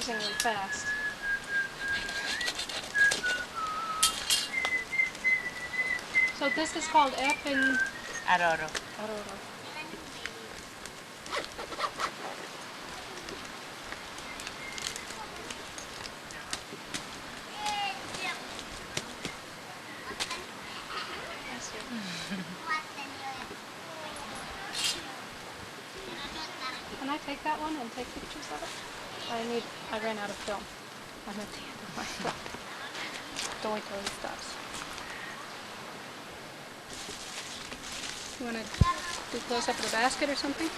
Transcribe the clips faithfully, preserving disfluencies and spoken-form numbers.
Using them fast. So this is called epen aroro. Aroro. Can I take that one and take pictures of it? I need, I ran out of film. I'm at the end of my film. Don't wait till he stops. You wanna do close up of the basket or something?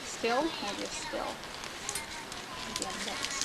Still? Maybe it's still. Maybe I'm next.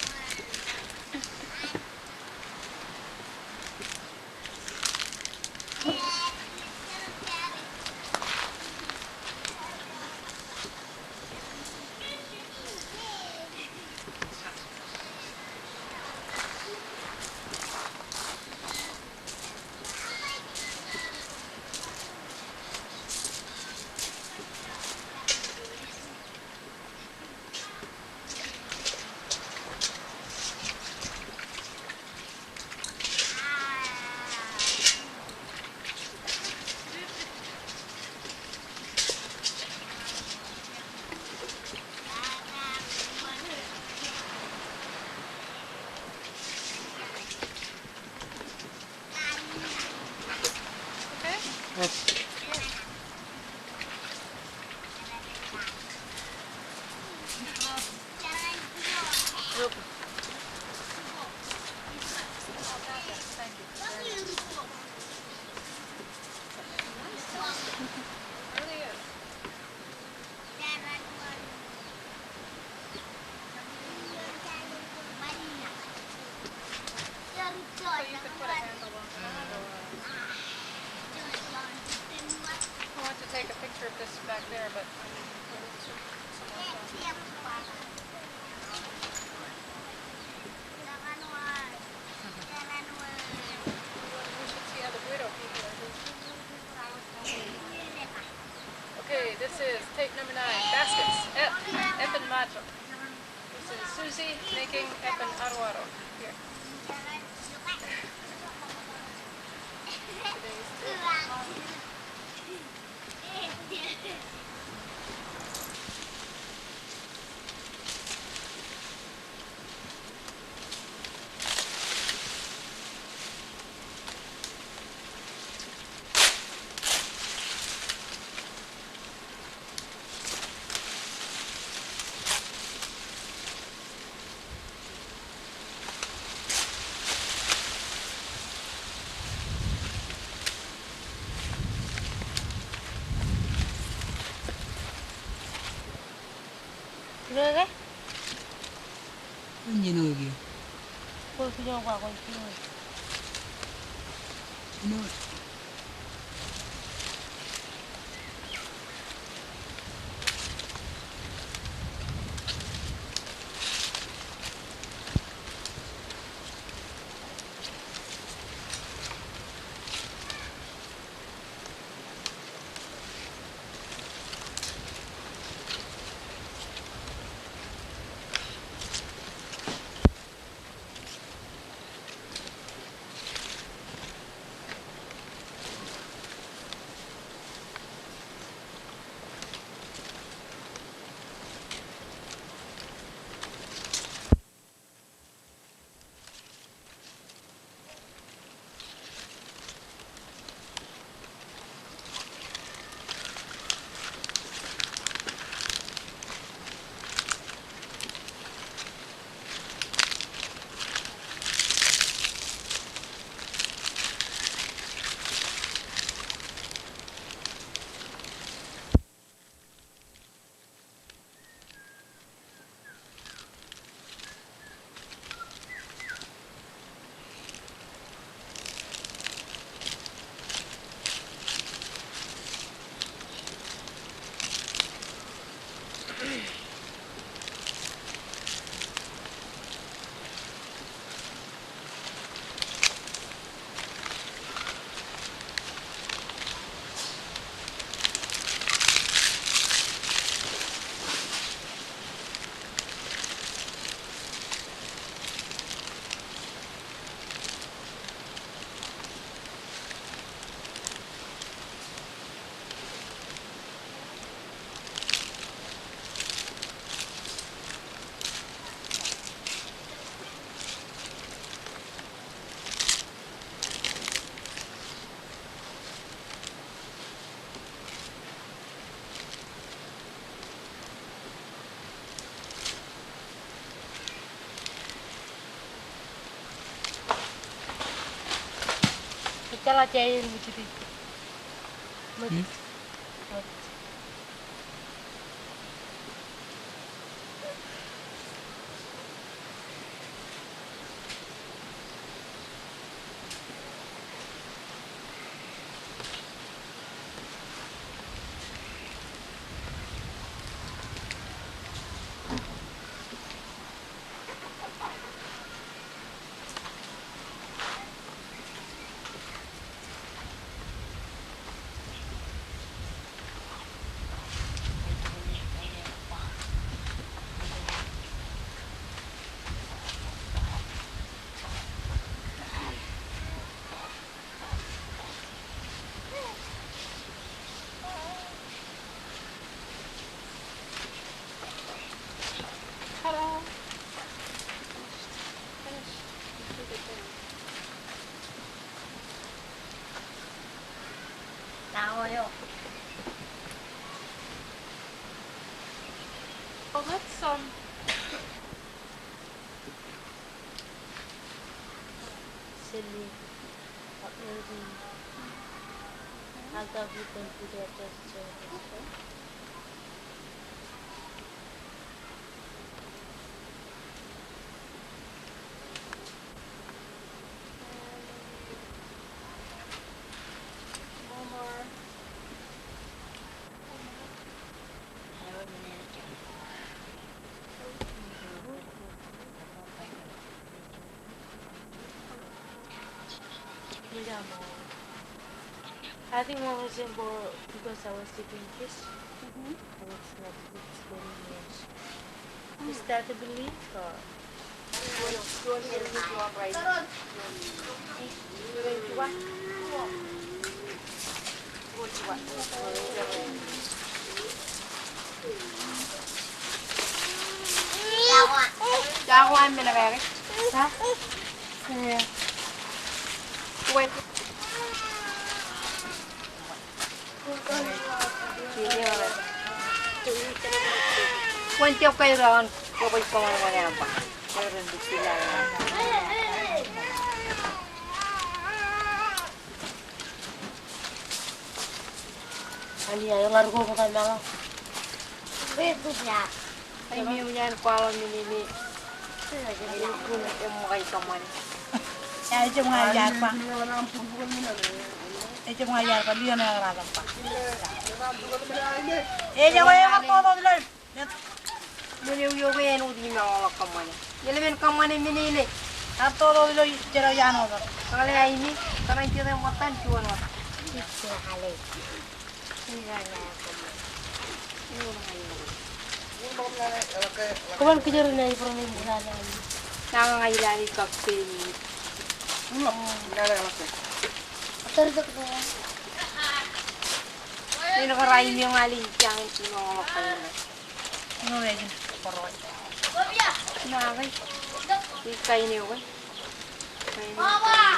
So you could put a handle on it. I want to take a picture of this back there, but I mean, it's somewhere else. We should see how the Guido people are doing. Okay, this is tape number nine, baskets. Ep, epen ṃajeḷ. This is Susie making epen aroro here. Today's tip. Ilo ke? Āinwōt eo kiiō. Ko kiiō ba ko kiiō. Āinwōt. Now, oh, that's, um, silly. Maybe. I'll talk with them today after service. I think one reason for, because I was taking fish. Mm-hmm. And it's not, it's very nice. You start to believe, or? Kwōn jab kairo an, kwōj kōṃanṃan eṃṃan. Ani, aō ḷaddik ko ṃōttan maḷaḷ. Aimi, eñin an kwaḷọk men in. Eṃṃakūt kōṃṃane. Ejjab ña iar ba. Ejjab ña iar ba, lio ṇe eḷap ba. Ejjab ña iar ba, totoḷọk. Men eo eok āinwōt imaroñ ḷọk kōṃṃane. Eḷap men kōṃṃane men eo ṇe. Ear totoḷọk ilo jerọwiwi an otak. Kōṇaan aimi, kōṇaan jete ṃōttan juon otak. Kōṃṃan kijer ṇe ippān men in. Nañin ḷak kake men. Men kōrā aimi ña ij jañin imaroñ ḷọk kōṃṃane. Ino ej in kōrọọl. Ino aō ke? Ij kain eo ke? Kain eo, kain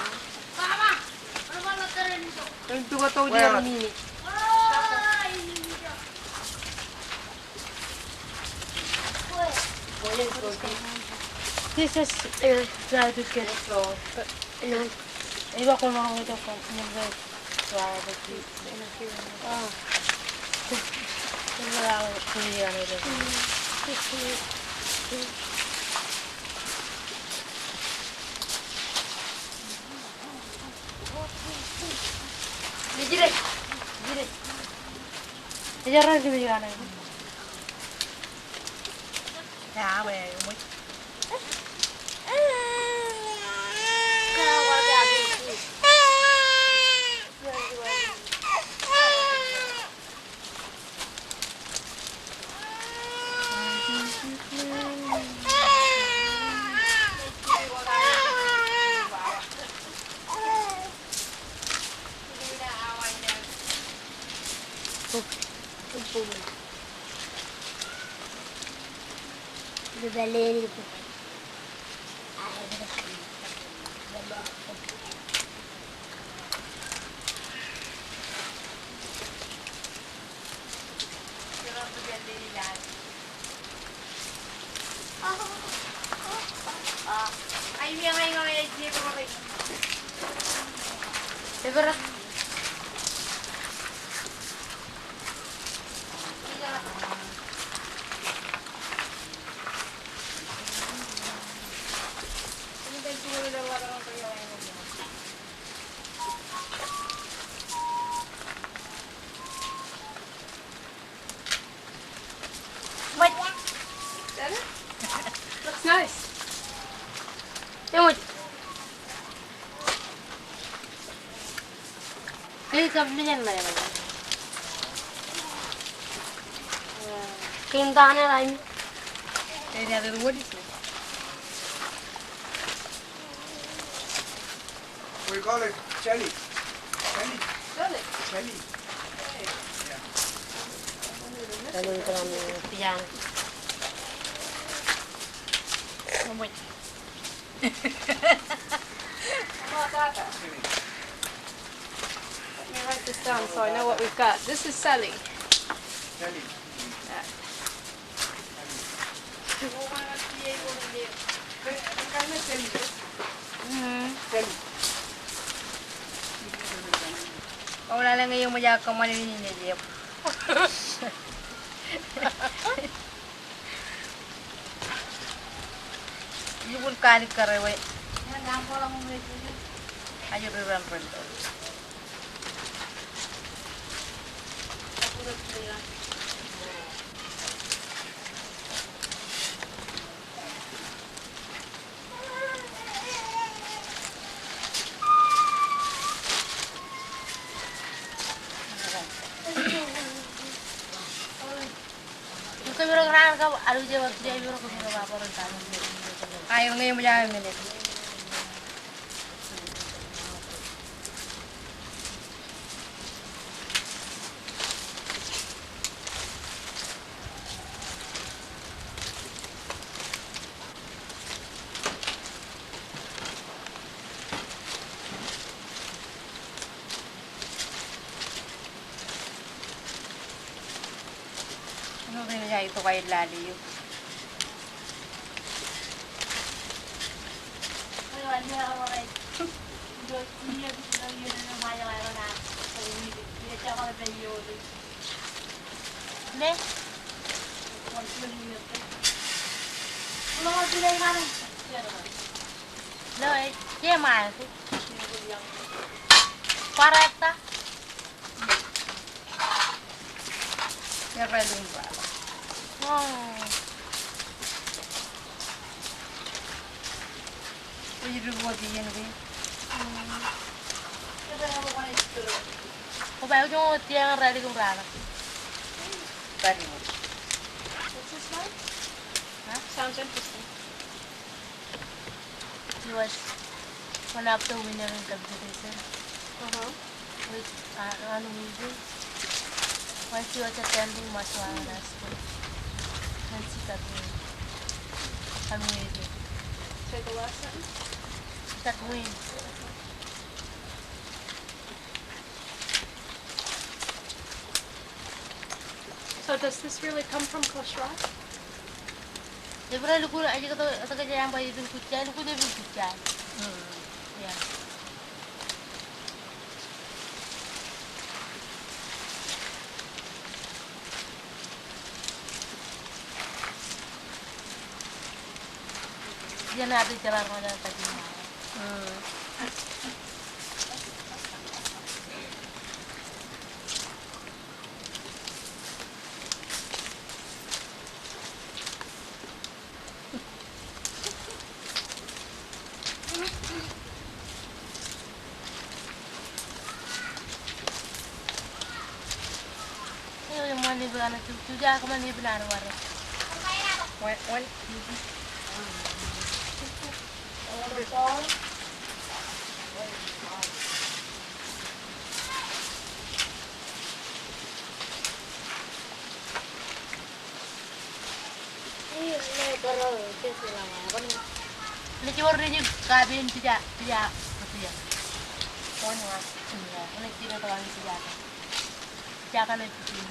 eo. Ej pukot tok ilo minit. This is, uh, try to get, uh, you know, ej ba kōn ṃōṇōṇō tok kōn, you know, Looks nice. Eṃōj. Kile kab milen ṇe. Kile ta ṇe raimi. We call it jelly. Jelly. Jelly. Jelly. Yeah. Jelly. Let me write this down so I know what we've got. This is jelly. Jelly. Yeah. Mm. Aolale ñe eṃōj aō kōṃṃan men in ej eo. Lukkuun kaalikkar eo. Ajri ren ren. Aer ñe eṃōj aō men in. What's this one? Huh? Sounds interesting. He was one of the winner in competition. Uh-huh. With, uh, on weaving. When she was attending Macuaran High School, and she got win on weaving. Say the last sentence. She got win. So does this really come from Kosrae? Ebar lukkuun, ej kōto, kōto kōj aṃ ba ebil kujja, lukkuun ebil kujja. Mm. Yeah. Iien ad jeḷā ro rej kajin ṇe. Mm. Eo, eṃṃan ebil an, tu, tu, ja kōṃṃan ebil an warā. Wan, wan. Ṇe jewōr ṇe jab kapen pija, pija, pija. Ṇe jewōr ṇe jab kapen pija. Pija kaṇe pija.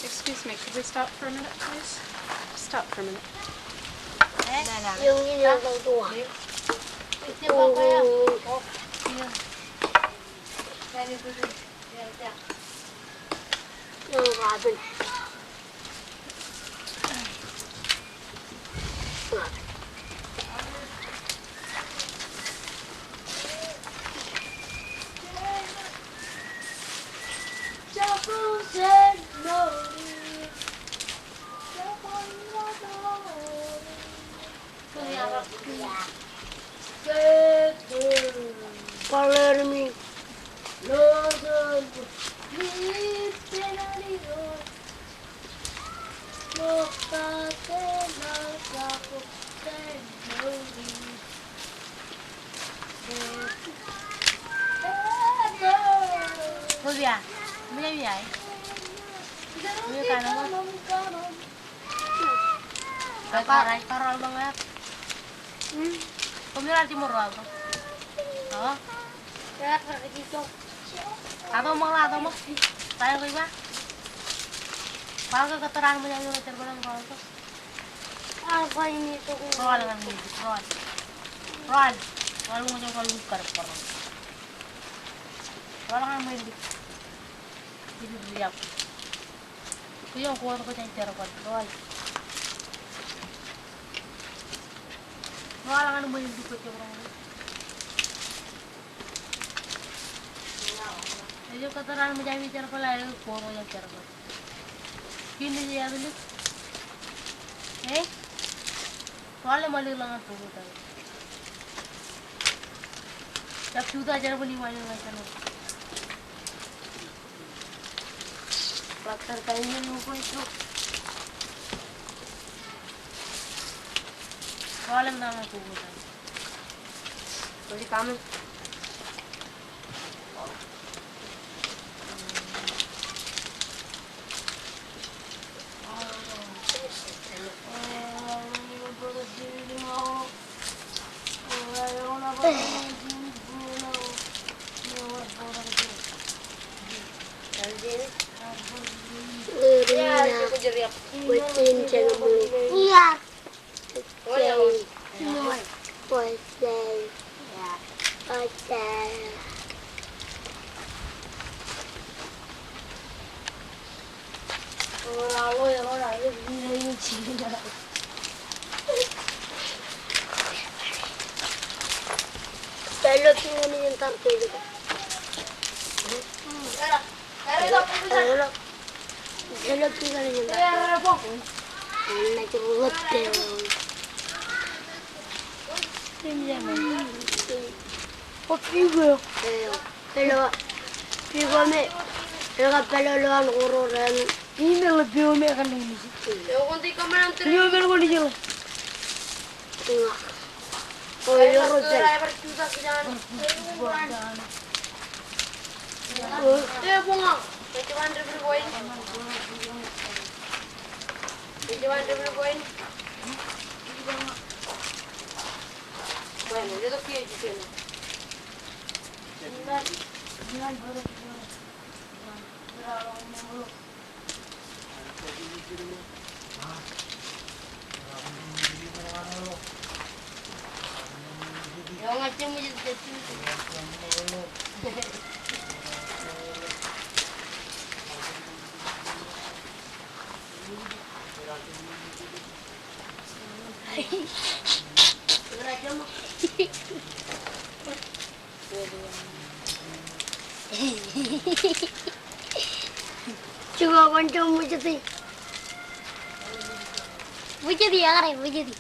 Excuse me, could we stop for a minute, please? Stop for a minute. Rubia, mejam ia? Rubia, kano? Karo, karo ḷōṃ ñe. Koṃ ilo jiṃor ro ato. O. Ato ṃōk ḷe, ato ṃōk. Tae ko iba. Bwe ke kōttar an ṃōj aō ilo jerbal eo ro ato. Roll ñan music, roll. Roll. Roll ñan music, roll. Waḷọk ñan ṃweiuk. Ilo ri yap. Kiiō ko wōt ko jān jerbal. Waḷọk. Waḷọk ñan ṃweiuk ko jebroñ. Ej kōttar an ṃōj ami jerbal, ej ko wōt ko jān jerbal. Kiin ej yat lik. Eh? Waḷọk ṃalik ḷọk ñan tokota. Jab jutak jerbal iṃaan ilo ṃōj. Waḷọk ṃōj ñan tokota. Ṃōj kaṃṃool. Pilo, pilo me, pilo ka pilo lo an koro ren. Email pilo me kan email. Email ko ni jelo. Email ko ni jelo. Jibwe kwōn jen bwijiti. Bwijiti, ear bwijiti.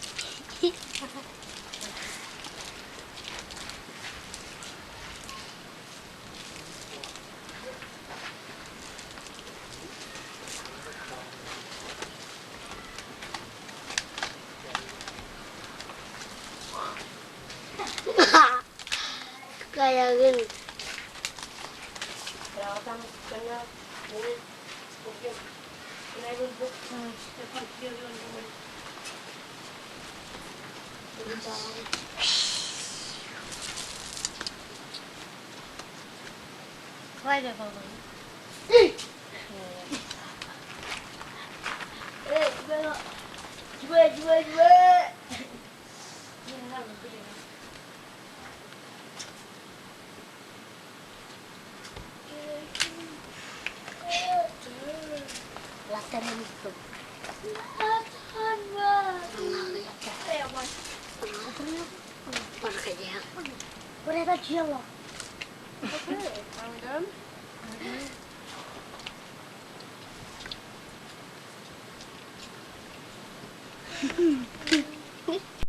Kayakin. What is that yellow? Okay, are we done?